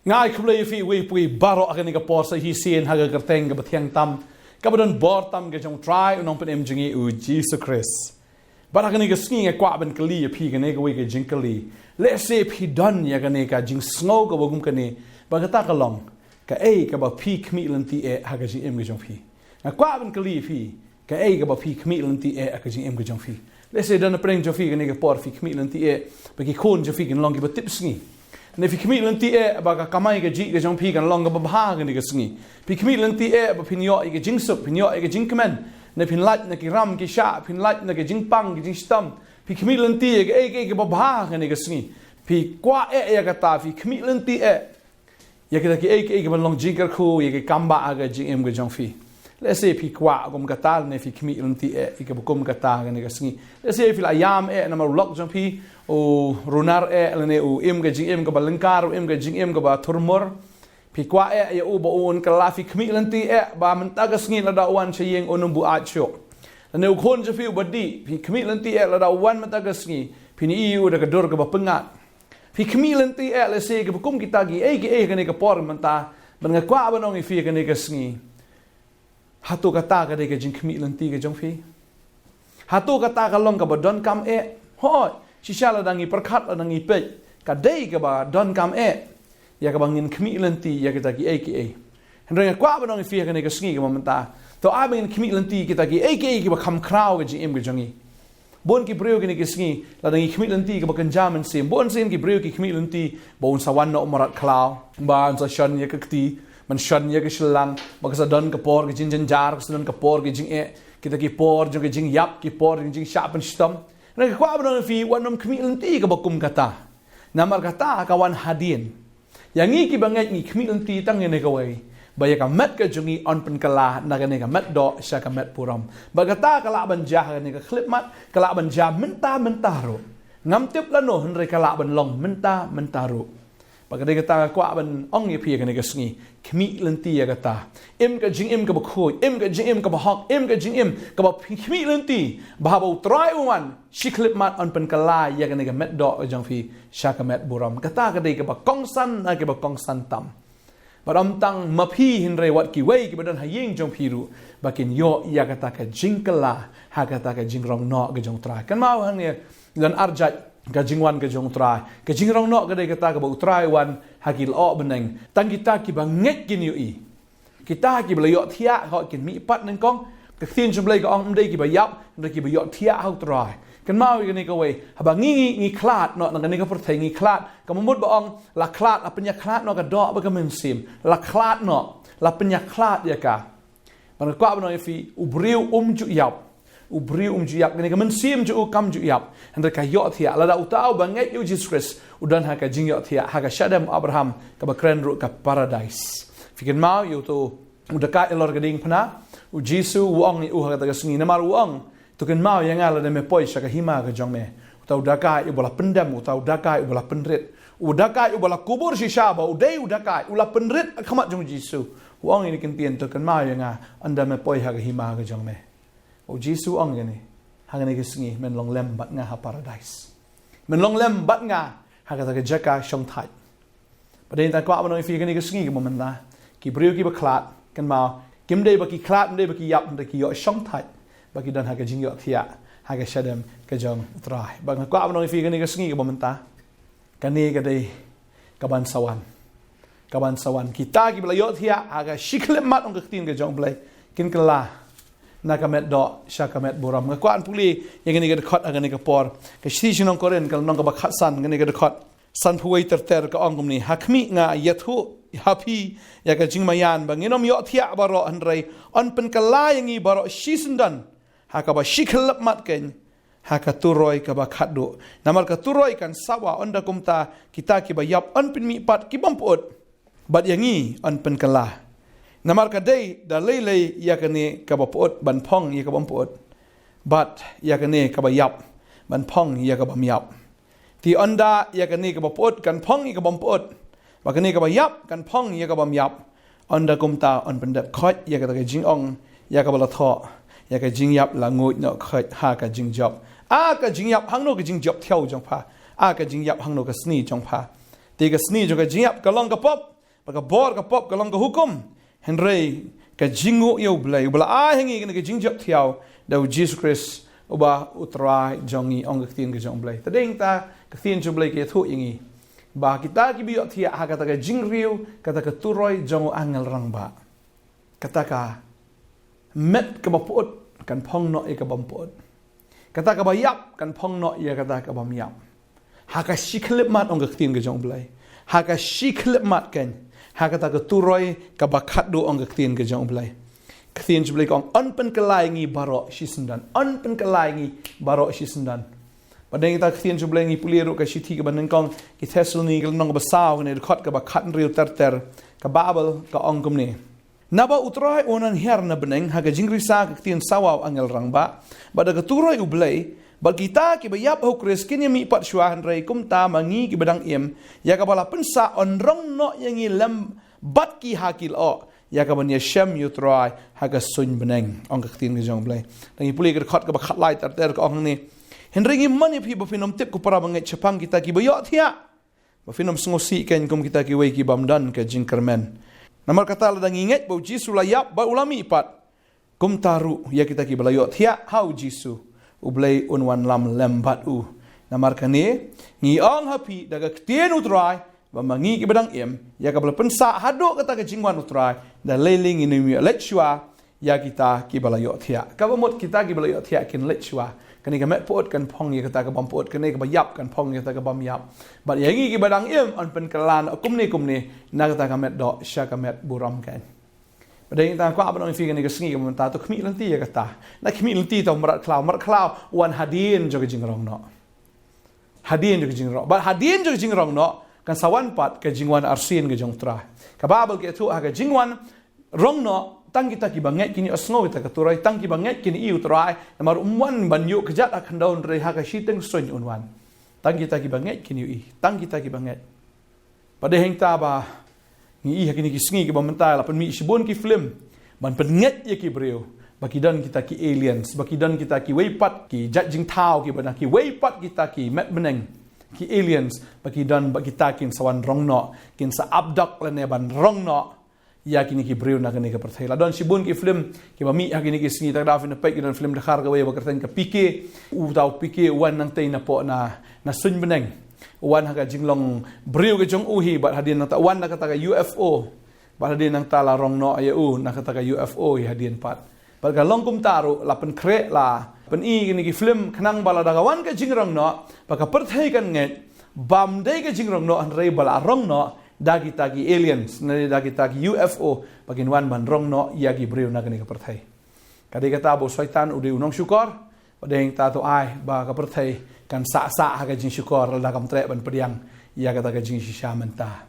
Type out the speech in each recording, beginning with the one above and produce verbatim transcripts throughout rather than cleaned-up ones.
Nga ai khublei ïa phi uwei pa uwei baroh ha kane ka por sa shisien ha ka kyrteng kaba thiang tam, kaba don bor tam ka jong u Trai u Nongpynim jong ngi u Jisu Khrist. Bad ha kane ka sngi nga kwah ban kylli ïa phi kane kawei ka jingkylli. Lehse phi don ïa kane ka jingsngew kaba kum kane, ba kata ka long, kaei kaba phi khmih lynti eh ha ka jingim ka jong phi. Nga kwah ban kylli ïa phi, kaei kaba phi khmih lynti eh ha ka jingim ka jong phi. Lehse don na pdeng jong phi kane ka por phi khmih lynti eh ba ki khun jong phi kin long kiba tip sngi. Ne phi khmih lynti eh ba ka kamai kajih ka jong phi kan long kaba bha ha kane ka sngi. Phi khmih lynti eh ba phin ïoh ïa ka jingsuk, phin ïoh ïa ka jingkmen. Ne phin lait na ki ram ki shah, phin lait na ka jingpang ka jingshitom. Phi khmih lynti eh kaei kaei kaba bha ha kane ka sngi. Phi kwah eh ïa kata, phi khmih lynti eh ïa kita kiei kiei kiban long jingkyrkhu ïa ki kam ba ha ka jingim ka jong phi. Lehse phi kwah kum kata, lane phi khmih lynti eh ïa kiba kum kata ha kane ka sngi. Lehse phi la ïam eh namar u lok jong phi u runar eh, lane u im ka jingim kaba lyngkar, u im ka jingim kaba thurmur. Phi kwah eh ïa u ba un kylla, phi khmih lynti eh ba mynta ka sngi lada u wan sha ïing un ym buaid shuh. Lane u khun jong phi uba dih, phi khmih lynti eh lada u wan mynta ka sngi phin ïohi u da ka dur kaba pyngngad. Phi khmih lynti eh lehse kiba kum kita kiei kiei ha kane ka por mynta. Bad nga kwah ban ong ïa phi ha kane ka sngi, hato kata ka dei ka jingkhmih lynti ka jong phi? Hato kata ka long kaba donkam eh? Hooid, shisha lada ngi pyrkhat, lada ngi peit, ka dei kaba donkam eh ïa kaba ngin khmih lynti ïa kita kiei kiei. Hynrei nga kwah ban ong ïa phi ha kane ka sngi kaba mynta, to ai ba ngin khmih lynti kita kiei kiei kiba kham khraw ka jingim ka jong ngi. Bun ki briew kine ki sngi lada ngi khmih lynti kaba kynja mynsiem. Bun sien ki briew ki khmih lynti ba un sa wan noh u mrad khlaw, ba un sa shon ïa ka kti, ban shon ïa ka shyllang, ba ka sa don ka por ka jingjynjar, ka sa don ka por ka jingeh, kita ki por jong ka jingïap, ki por jong ka jingshah pynshitom. Nga kwah ban ong ïa phi, wat nym khmih lynti kaba kum kata. Namar kata ka wan hadien. Ïa ngi kiba ngeit ngi khmih lynti tang ïa kane kawei, ba ïa ka met ka jong ngi yn pynkylla na kane ka met doh sha ka met burom. Bad kata ka lah ban jia ha kane ka khyllipmat, ka lah ban jia mynta mynta ruh. Ngam tip lano hynrei ka lah ban long mynta mynta ruh. Bad ka dei kata nga kwah ban ong ïa phi ha kane ka sngi, khmih lynti ïa kata. Im ka jingim kaba khuid, im ka jingim kaba hok, im ka jingim kaba phi khmih lynti ba haba u Trai u wan, shi khyllipmat yn pynkylla ïa kane ka met doh ka jong phi sha ka met burom. Kata ka dei kaba kongsan na kiba kongsan tam. Bad ym tang ma phi hynrei wat kiwei kiba don ha ïing jong phi ruh ba kin ïoh ïa kata ka jingkylla ha kata ka jingrong noh ka jong u Trai. Kynmaw hangne don arjait ka jingwan ka jong u Trai. Ka jingrong noh ka dei kata kaba u Trai u wan ha ki lyoh bneng. Tang kita kiba ngeit kin ïohi. Kita kiba la ïohthiah, hooid kin mihpat nyngkong. Ka ktien jong u Blei ka ong ym dei kiba ïap, hynrei kiba ïohthiah ha u Trai. Kynmaw ïa kane kawei, haba ngi ngi ngi khlad noh na kane ka pyrthei, ngi khlad. Ka mut ba ong la khlad, la pynïakhlad noh ka doh bad ka mynsiem. La khlad noh, la pynïakhlad ïa ka. Bad nga kwah ban ong ïa phi, u briew um ju ïap. U briew um ju ïap, kane ka mynsiem jong u kam ju ïap. Hynrei ka ïohthiah, lada uta uba ngeit ïa u Jisu Khrist u don ha ka jingïohthiah, ha ka shadem u Abraham kaba kren ruh ka paradais. Phi kynmaw ïa uto u dakaid halor ka diengphna, u Jisu u ong ïa u ha kata ka sngi, namar u ong, to kynmaw ïa nga lada me poi sha ka hima ka jong me. Uta u dakaid uba la pyndem, uta u dakaid uba la pynrit, u dakaid uba la kubur shisha ba u dei u dakaid, u la pynrit ha khmat jong u Jisu. U ong ïa kane ka ktien, to kynmaw ïa nga ynda me poi ha ka hima ka jong me. U Jisu u ong ïa kane, ha kane ka sngi men long lem bad nga ha paradais. Men long lem bad nga ha kata ka jaka shongthait. Bad nga kwah ban ong ïa phi ha kane ka sngi kaba mynta, ki briew kiba khlad, kynmaw, kim dei ba ki khlad, ym dei ba ki ïap, ym dei, ki ïoh shongthait, ba ki don ha ka jingïohthiah ha ka shadem ka jong u Trai. Bad nga kwah ban ong ïa phi ha kane ka sngi kaba mynta, kane ka dei kaban sa wan. Kaban sa wan. Kita kiba la ïohthiah ha ka shi khyllipmat, ong ka ktien ka jong u Blei, kin kylla na ka met doh sha ka met burom. Nga kwah ban pule ïa kane ka dkhot ha kane ka por. Ka shithi sha ki nong Korinth, ka lynnong kaba khatsan, kane ka dkhot sanphew wei ter ter, ka ong kumne, ha khmih nga ïathuh ha phi ïa ka jingmaïan ba ngin ym ïohthiah baroh, hynrei yn pynkylla ïa ngi baroh shisyndon ha kaba shi khyllipmat keiñ, ha ka turoi kaba khatduh. Namar ka turoi kan sawa, ynda kumta kita kiba ïap yn pynmihpat ki bym pyut, bad ïa ngi yn pynkylla. Namar ka dei da lei lei ïa kane kaba pyut ban phong ïa ka bym pyut, bad ïa kane kaba ïap ban phong ïa ka bym ïap. Te ynda ïa kane kaba pyut kan phong ïa ka bym pyut, bad kane kaba ïap kan phong ïa ka bym ïap, ynda kumta yn pyndep khoit ïa kata ka jingong ïa kaba la thoh, ïa ka jingïap la nguid noh khoit ha ka jingjop. A ka jingïap, hangno ka jingjop thiaw jong pha? A ka jingïap, hangno ka sni jong pha? Te ka sni jong ka jingïap ka long ka pop. Ba ka bor ka pop ka long ka hukum. Hynrei ka jingnguh ïa U Blei, uba la ai ha ngi kane ka jingjop thiaw da U Jisu Khrist, uba U Trai jong ngi, ong ka ktien ka jong U Blei. Te dei nangta ka ktien jong U Blei ka ïathuh ïa ngi ba kita kiba ïohthiah ha kata ka jingriew, kata ka turoi jong u angel rangbah, kata ka met kaba pyut kan phong noh ïa ka bym pyut. Kata kaba ïap kan phong noh ïa kata ka bym ïap. Ha ka shi khyllipmat, ong ka ktien ka jong U Blei. Ha ka shi khyllipmat kan. Ha kata ka turoi kaba khatduh, ong ka ktien ka jong U Blei. Ka ktien jong U Blei ka ong, yn pynkylla ïa ngi baroh shisyndon. Yn pynkylla ïa ngi baroh shisyndon. Bad dei nangta ka ktien jong U Blei ngi pule ruh ka shithi kaba nyngkong ki Thessaloni, ka lynnong kaba saw, kane ka dkhot kaba khathynriew ter ter. Ka Baibl ka ong kumne: Naba U Trai un wan hiar na bneng ha ka jingrisa ka ktien sawa u angel rangbah, bad da ka turoi U Blei, bad kita kiba ïap ha U Khrist kin ïamih pat shuwa, hynrei kumta ma ngi kiba dang im, ïa kaba la pynsah yn rong noh ïa ngi lem bad ki ha ki lyoh, ïa kaban ïashem ïa U Trai ha ka suiñ bneng, ong ka ktien ka jong U Blei. Te ngi pule ka dkhot kaba khatlai ter ter, ka ong hangne: Hynrei ngim mon ïa phi ba phin ym tip, ko para bangeit, shaphang kita kiba ïohthiah, ba phin ym sngewsih kein kum kita kiwei ki bym don ka jingkyrmen. Namar kata, lada ngi ngeit ba U Jisu u la ïap bad u la mih pat, kumta ruh ïa kita kiba la ïohthiah ha U Jisu, U Blei un wanlam lem bad u. Namar kane ngi ong ha phi da ka ktien U Trai, ba ma ngi kiba dang im, ïa kaba la pynsah haduh kata ka jingwan U Trai, da lei lei ngin ym ïoh leit shuwa ïa kita kiba la ïohthiah. Kaba mut kita kiba la ïohthiah kin leit shuwa. Kane ka met pyut kan phong ïa kata ka bym pyut, kane kaba ïap kan phong ïa kata ka bym ïap. Bad ïa ngi kiba dang im yn pynkylla kumne kumne, na kata ka met doh sha ka met burom kein. Bad dei nangta kwah ban ong ïa phi kane ka sngi kaba mynta, to khmih lynti ïa kata. Na khmih lynti, to mrad khlaw, mrad khlaw, wan hadien jong ka jingrong noh. Hadien jong ka jingrong. Bad hadien jong ka jingrong noh kan sa wan pat ka jingwan arsien ka jong U Trai. Ka Baibl ka ïathuh, ha ka jingwan rong noh, tang kita kiba ngeit kin ïohsngew ïa kata ka turoi, tang kiba ngeit kin ïohi ïa U Trai, namar um wan ban ïuh kjat ha khyndew, hynrei ha ka shiteng suiñ un wan. Tang kita kiba ngeit kin ïohi, tang kita kiba ngeit. Bad dei hangta ba ngi ïohi ha kine ki sngi kiba mynta la pynmih shibun ki film ban pynngeit ïa ki briew ba ki don kita ki aliens, ba ki don kita kiwei pat ki jait jingthaw kiba na kiwei pat kita ki met bneng, ki aliens, ba ki don, ba kita kin sa wan rong noh, kin sa abduct lane ban rong noh ïa kine ki briew na kane ka pyrthei. La don shibun ki film kiba mih ha kine ki sngi, te lada phi peit, ki don film Dkhar kawei ba kyrteng ka P K. Uta u P K u wan nangtei napoh na, na suiñ bneng. U wan ha ka jinglong briew ka jong u hi, bad hadien nangta u wan na kata ka U F O. Bad hadien nangta la rong noh ïa u na kata ka U F O hi hadien pat. Bad ka long kumta ruh, la pynkhreh, la pyni kine ki film khnang ba lada ka wan ka jingrong noh, ba ka pyrthei kan ngeit ba ym dei ka jingrong noh, hynrei ba la rong noh da kita ki aliens, ne da kita ki U F O, ba kin wan ban rong noh ïa ki briew na kane ka pyrthei. Ka dei kata ba u Soitan u dei u nongshukor, bad dei hangta to ai ba ka pyrthei kan sah sah ha ka jingshukor lada kam treh ban pdiang ïa kata ka jingshisha mynta.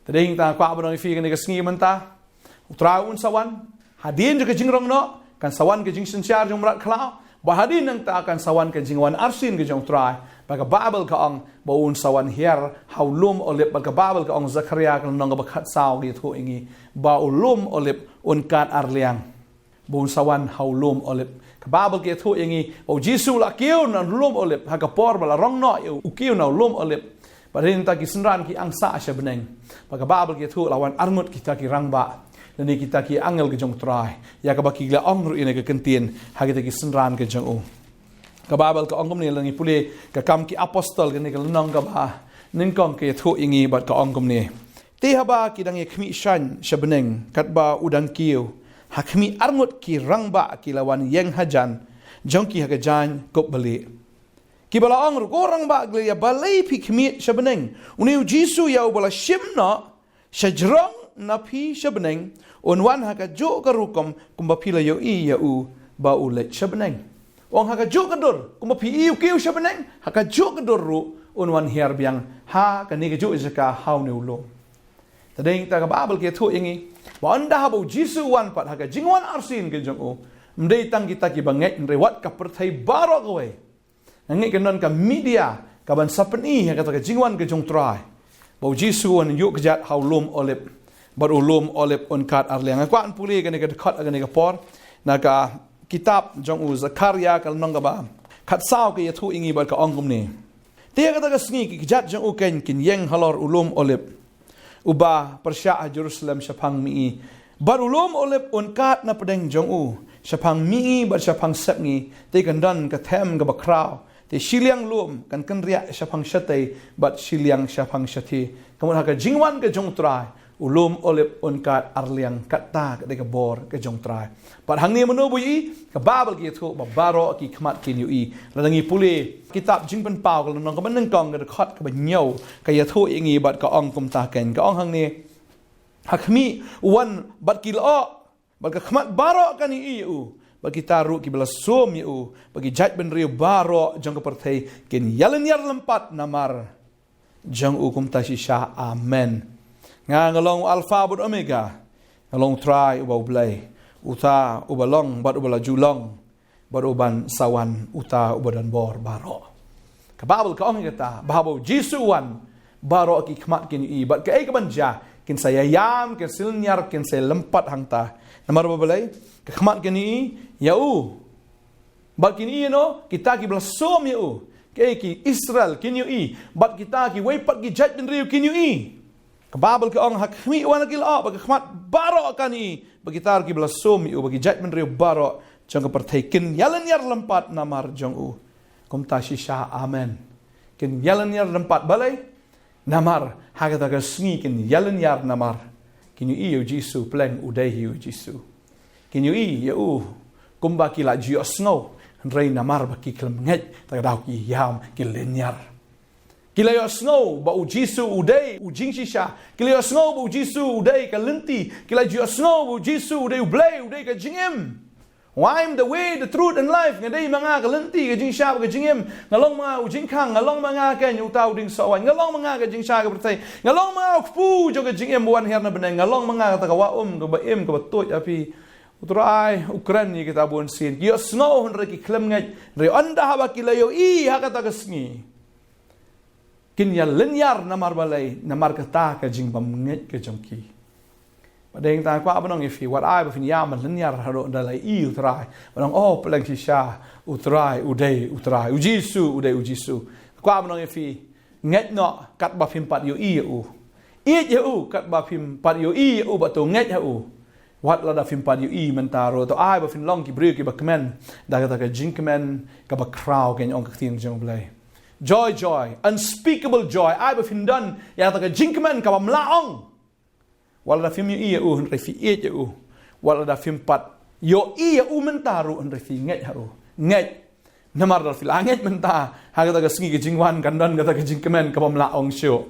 Te dei hangta kwah ban ong ïa phi kane ka sngi mynta, U Trai un sa wan hadien jong ka jingrong noh, kan sa wan ka jingsynshar jong mrad khlaw, bad hadien nangta kan sa wan ka jingwan arsien ka jong U Trai. Bad ka Baibl ka ong ba un sa wan hiar ha u lum Olib, bad ka Baibl ka ong, Sakharia ka lynnong kaba khatsaw ka ïathuh ïa ngi ba u lum Olib un kad ar liang. Ba un sa wan ha u lum Olib. Ka Baibl ka ïathuh ïa ngi ba U Jisu u la kiew na u lum Olib ha ka por ba la rong noh ïa u, u kiew na u lum Olib. Bad hadien nangta ki synran ki angsah sha bneng. Bad ka Baibl ka ïathuh la wan arngut kita ki rangbah, lane kita ki angel ka jong U Trai, ïa kaba ki la ong ruh ïa kane ka kyntien ha kita ki synran ka jong u. Ka Baibl ka ong kumne, lada ngi pule ka Kam ki Apostol, kane ka lynnong kaba nyngkong, ka ïathuh ïa ngi bad ka ong kumne: Te haba ki dang ïakhmih shaiñ sha bneng katba u dang kiew, ha khmih, arngut ki rangbah ki la wan ïeng hajan jong ki ha ka jaiñ kup balieh, kiba la ong ruh, Ko rangbah Galilea, balei phi khmied sha bneng? Une U Jisu ïa uba la shim noh shajrong na phi sha bneng, un wan ha kajuh ka rukom kumba phi la ïohi ïa u ba u leit sha bneng. Ong, ha kajuh ka dur kumba phi ïohi u kiew sha bneng, ha kajuh ka dur ruh un wan hiar biang ha kane kajuh ka jaka, ha une u lum. Te dei hangta ka Baibl ka ïathuh ïa ngi ba ynda haba U Jisu u wan pat ha ka jingwan arsien ka jong u, ym dei tang kita kiba ngeit, hynrei wat ka pyrthei baroh kawei. Nga ngeit kan don ka media kaban sa pyni ïa kata ka jingwan ka jong U Trai, ba U Jisu un ïuh kjat ha u lum Olib, bad u lum Olib un kad ar liang. Nga kwah ban pule kane ka dkhot ha kane ka por na ka kitab jong u Sakharia ka lynnong kaba khatsaw, ka ïathuh ïa ngi bad ka ong kumne: Te ha kata ka sngi ki kjat jong u keiñ kin ïeng halor u lum Olib. uba pyrshah ha Jerusalem shaphang mihngi. Bad u lum olib un kad na pdeng jong u shaphang mihngi bad shaphang sepngi, te kan don ka them kaba khraw, te shiliang lum kan kynriah shaphang shatei bad shiliang shaphang shathie. Ka mut ha ka jingwan ka jong u Trai, u lum olib un kad arliang, kata ka dei ka bor ka jong u Trai. Bad hangne mynno ba ïohi, ka Baibl ka ïathuh ba baroh ki khmat kin ïohi. Lada ngi pule kitab Jingpynpaw ka lynnong kaba nyngkong, ka dkhot kaba hynñiew, ka ïathuh ïa ngi bad ka ong kumta keiñ, ka ong hangne: Ha khmih u wan bad ki lyoh, bad ka khmat baroh kan ïohi ïa u, bad kita ruh kiba la sum ïa u, bad ki jaitbynriew baroh jong ka pyrthei kin ïalynñiar lympat namar jong u. Kumta shisha, amen. Nga nga long u Alpha bad Omega, nga long u Trai uba U Blei, uta uba long bad uba la ju long, bad uban sa wan, uta uba don bor baroh. Ka Baibl ka ong ïa kata, ba haba u Jisu u wan, baroh ki khmat kin ïohi, bad kaei kaban jia, kin sa ïaïam, kin sa lynñiar, kin sa lympat hangta. Namar ba balei? Ka khmat kin ïohi ïa u. Bad kin ïohi ïa uno? Kita kiba la sum ïa u. Kaei? Ki Israel kin ïohi. Bad kita kiwei pat ki jaitbynriew kin ïohi. Ka Baibl ka ong, ha khmih u wan ki lyoh, bad ka khmat baroh kan ïohi, bad kita ruh kiba la sum ïa u, bad ki jaitbynriew baroh jong ka pyrthei kin ïalynñiar lympat namar jong u. Kumta shisha, amen. Kin ïalynñiar lympat, balei? Namar ha kata ka sngi kin ïalynñiar namar kin ïohi ïa u Jisu, pleng u dei hi u Jisu. Kin ïohi ïa u kumba ki la ju ïohsngew, hynrei namar ba ki khlem ngeit, ta ka daw ki ïam, ki lynñiar. Ki la ïohsngew ba u Jisu u dei u jingshisha. Ki la ïohsngew ba u Jisu u dei ka lynti. Ki la ju ïohsngew ba u Jisu u dei U Blei, u dei ka jingim. "I am the way, the truth and life." Nga dei ma nga ka lynti, ka jingshisha bad ka jingim. Nga long ma nga u jingkhang, nga long ma nga keiñ uta u dieng sohwaiñ. Nga long ma nga ka jingshai ka pyrthei. Nga long ma nga u kpu jong ka jingim ba wan hiar na bneng. Nga long ma nga kata ka wah um kaba im, kaba tuid ha phi. U Trai u kren ïa kita bunsien. Ki ïohsngew hynrei ki khlem ngeit. Hynrei ynda haba ki la ïohi ha kata ka sngi, kin ïalynñiar. Namar balei? Namar kata ka jingbymngeit ka jong ki. Bad dei hangta nga kwah ban ong ïa phi, wat ai ba phin ïam ban lynñiar haduh ynda la ïohi u Trai, ban ong, "Oh, pleng shisha, u Trai u dei u Trai, u Jisu u dei u Jisu." Nga kwah ban ong ïa phi, ngeit noh katba phim pat ïohi ïa u. Ïeit ïa u katba phim pat ïohi ïa u, bad to ngeit ha u wat lada phim pat ïohi mynta ruh. To ai ba phin long ki briew kiba kmen da kata ka jingkmen kaba khraw, keiñ ong ka ktien jong U Blei. Joy, joy, unspeakable joy. Ai ba phin don ïa kata ka jingkmen kabym lah ong. Wat lada phim ïohi ïa u, hynrei phi ïeit ïa u. Wat lada phim pat ïohi ïa u mynta ruh, hynrei phi ngeit ha u. Ngeit. Namar lada phi la ngeit mynta, ha kata ka sngi ka jingwan kan don kata ka jingkmen kabym lah ong shuh.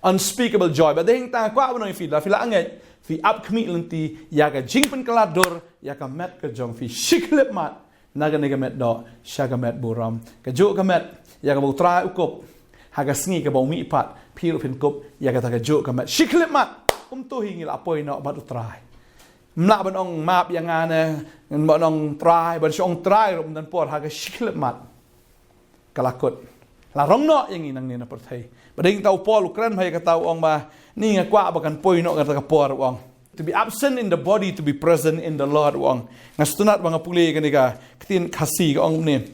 Unspeakable joy. Bad dei hangta nga kwah ban ong ïa phi, lada phi la ngeit, phi ap khmih lynti ïa ka jingpynkylla dur ïa ka met ka jong phi. Shi khyllipmat na kane ka met doh sha ka met burom. Kajuh ka met ïa kaba u Trai u kup ha ka sngi kaba u mihpat, phi ruh phin kup ïa kata kajuh ka met. Shi khyllipmat. Kumto hi ngi la poi noh bad u Trai. Ym lah ban ong map ïa nga ne, ban ong Trai, ban shu ong Trai ruh ym don por, ha ka shi khyllipmat ka la kut. La rong noh ïa ngi nangne na pyrthei. Bad dei hangta u Paul u kren bha ïa kata, u ong ba, ni nga kwah ba kan poi noh kata ka por, u ong. To be absent in the body, to be present in the Lord, u ong. Nga sngewtynnat ba nga pule kane ka ktien Khasi, ka ong kumne: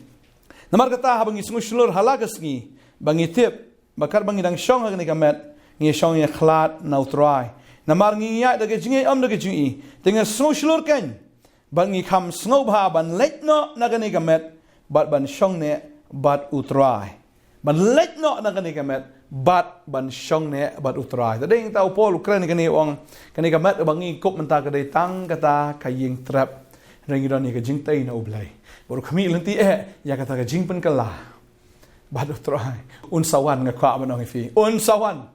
Namar kata, haba ngi sngewshlur ha la ka sngi ba ngi tip ba katba ngi dang shong ha kane ka met, ngi shong ïakhlad na u Trai. Namar ngi ïaid da ka jingïeit, ym da ka jingïohi. Te ngi sngewshlur keiñ, bad ngi kham sngewbha ban leit noh na kane ka met bad ban shong neh bad u Trai. Ban leit noh na kane ka met bad ban shong neh bad u Trai. Te dei hangta u Paul u kren ïa kane, u ong, kane ka met ba ngi kup mynta ka dei tang kata ka ïing trep. Hynrei ngi don ïa ka jingtei na U Blei. Bad u khmih lynti eh ïa kata ka jingpynkylla bad u Trai. Un sa wan, nga kwah ban ong ïa phi, un sa wan.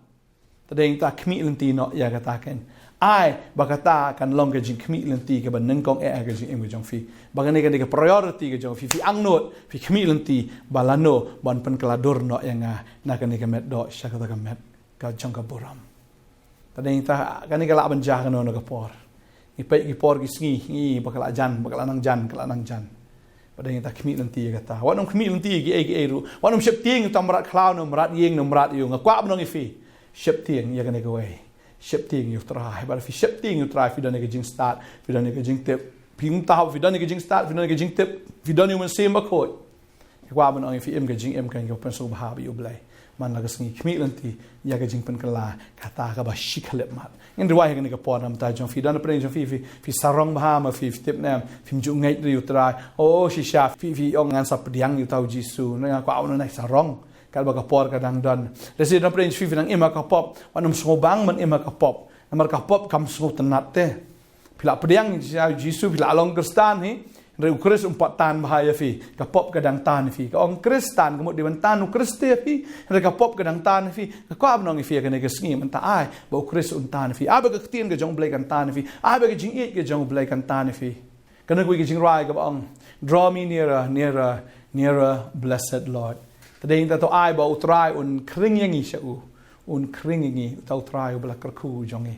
Te dei hangta khmih lynti noh ïa kata keiñ. Ai ba kata kan long ka jingkhmih lynti kaba nyngkong eh ha ka jingim ka jong phi. Ba kane ka dei ka priority ka jong phi. Phi angnud, phi khmih lynti ba lano ban pynkylla dur noh ïa nga na kane ka met doh sha kata ka met ka jong ka burom. Te dei hangta kane ka lah ban jia kano kano ka por. Ngi peit ki por ki sngi, ngi ba ka la jan, ba ka la nang jan, ka la nang jan. Bad dei hangta khmih lynti ïa kata. Wat nym khmih lynti ïa kiei kiei ruh. Wat nym sheptieng ïa uta u mrad khlaw ne u mrad ïing ne u mrad ïew. Nga kwah ban ong ïa phi, sheptieng ïa kane kawei. Sheptieng ïa u Trai. Bad phi sheptieng ïa u Trai, phi don ïa ka jingstad, phi don ïa ka jingtip. Phi, mynta haba phi don ïa ka jingstad, phi don ïa ka jingtip, phi don ïa u Mynsiem Bakhuid, nga kwah ban ong ïa phi, im ka jingim keiñ kaba pynsngewbha bad ïa U Blei. Man la ka sngi khmih lynti ïa ka jingpynkylla kata kaba shi khyllipmat. Ngin duwai ha kane ka por namar ta jong phi, don pyrshah jong phi, phi, phi sarong bha ma phi, phi tip ne em, phim ju ngeit ïa u Trai. Oh, shisha, phi, phi ong ngan sa pdiang ïa uta u Jisu, ne nga kwah un nang sarong. Katba ka por ka dang don. Lehse don pyrshah jong phi, phi nang im ha ka pop, wat nym sngewbang ban im ha ka pop. Namar ka pop kam sngewtynnat te. Phi la pdiang ïa u Jisu, phi la long Khristan hi. Hynrei u Khrist um pat tan bha ïa phi. Ka pop ka dang tan ïa phi. Ka ong Khristan, ka mut dei ban tan u Khrist ïa phi. Hynrei ka pop ka dang tan ïa phi. Nga kwah ban ong ïa phi ha kane ka sngi mynta, ai ba u Khrist un tan ïa phi. Ai ba ka ktien ka jong u Blei kan tan ïa phi. Ai ba ka jingïeit ka jong u Blei kan tan ïa phi. Kane kawei ka jingrwai kaba ong, "Draw me nearer, nearer, nearer, blessed Lord." Te dei ïa kata to, ai ba u Trai un khring ïa ngi sha u. Un khring ïa ngi, uta u Trai uba la kyrkhu jong ngi.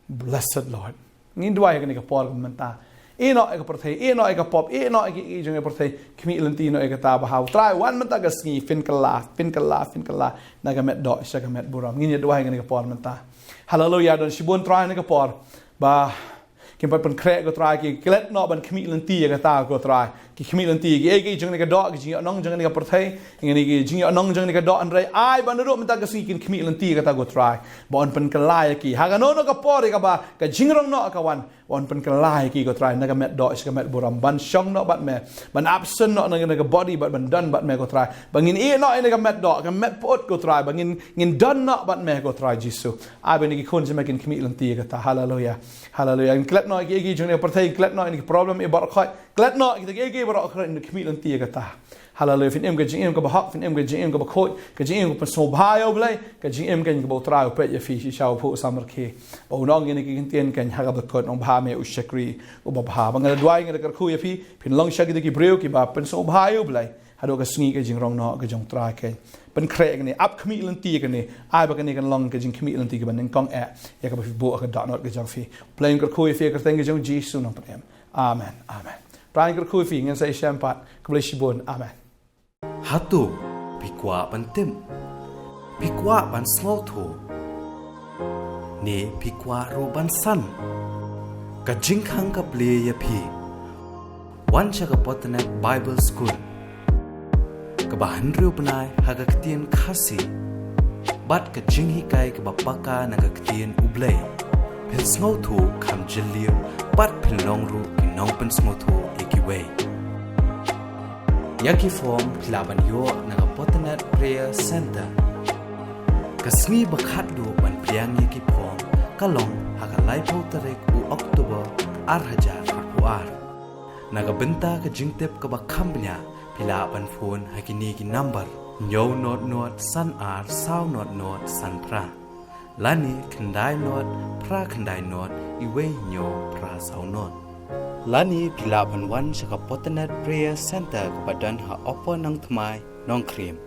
Blessed Lord. Ngin duwai ha kane ka por mynta. Ïehnoh ïa ka pyrthei, ïehnoh ïa ka pop, ïehnoh ïa ki, ïa ki jong ïa ka pyrthei, khmih lynti noh ïa kata bha. U Trai wan mynta ka sngi, pynkylla, pynkylla, pynkylla na ka met doh sha ka met burom. Ngin ïa duwai ha kane ka por mynta. Haleluya, don shibun Trai ha kane ka por ba kim pat pynkhreh ko Trai, ki klet noh ban khmih lynti ïa kata ko Trai. Ki khmih lynti ïa kiei kiei jong kane ka doh, ki jingïohnong jong kane ka pyrthei, ïa kine ki jingïohnong jong kane ka doh, hynrei ai ba naduh mynta ka sngi kin khmih lynti ïa kata ko Trai. Ba yn pynkylla ïa ki ha kano kano ka por ïa kaba ka jingrong noh ka wan, ba yn pynkylla ïa ki ko Trai na ka met doh sha ka met burom, ban shong noh bad me, ban absent noh na ka body, bad ban don bad me ko Trai. Ba ngin ïehnoh ïa kane ka met doh, ka met pyut ko Trai, ba ngin, ngin don noh bad me ko Trai Jisu. Ai ba kine ki khun jong me kin khmih lynti ïa kata. Haleluya. Haleluya. Ngin klet noh ïa kiei kiei jong kane ka pyrthei, ngin klet noh ïa kine ki problem, ïa baroh khoit. Klet noh ïa kita kiei kiei baroh khoit, ngin khmih lynti ïa kata. Haleluya. Phin im ka jingim kaba hok, phin im ka jingim kaba khuid, ka jingim kaba pynsngewbha ïa u Blei, ka jingim kaba u Trai u peit ïa phi shisha u phuh samrkhie. Ba un ong ïa kine ki ktien ha kaba kut, ong bha me u shakri uba bha. Ba nga da duwai, nga da kyrkhu ïa phi, phin long shisha kita ki briew kiba pynsngewbha ïa u Blei. Haduh ka sngi ka jingrong noh ka jong u Trai, kin pynkhreh ïa kane, ap khmih lynti ïa kane, ai ba kane kan long ka jingkhmih lynti kaba nyngkong eh ïa kaba phi buh ha ka dohnud ka jong phi. U Blei un kyrkhu ïa phi ha ka kyrteng ka jong u Jisu u nongpynim. Amen. Amen. Trai un kyrkhu ïa phi, ngin sa ïashem pat. Khublei shibun. Amen. Hato phi kwah ban tip? Phi kwah ban sngewthuh? Ne phi kwah ruh ban san? Ka jingkhang ka plie ïa phi. Wan sha ka Potternet Bible School, kaba hynriew bnai ha ka ktien Khasi, bad ka jinghikai kaba paka na ka ktien U Blei. Phin sngewthuh kham jylliew, bad phin long ruh ki nongpynsngewthuh ïa kiwei. Ïa ki form phi lah ban ïoh na ka Potternet Prayer Center. Ka sngi ba khatduh ban pdiang ïa ki form ka long ha ka laiphew tarik u October ar hajar arphew ar. Na ka bynta ka jingtip kaba kham bniah, phi lah ban phone ha kine ki number: hynñiew nod nod san ar saw nod nod san phra, lane khyndai nod phra khyndai nod iwei hynñiew phra saw nod. Lane phi lah ban wan sha ka Potternet Prayer Center kaba don ha Upper Nongthymmai, Nongkrem.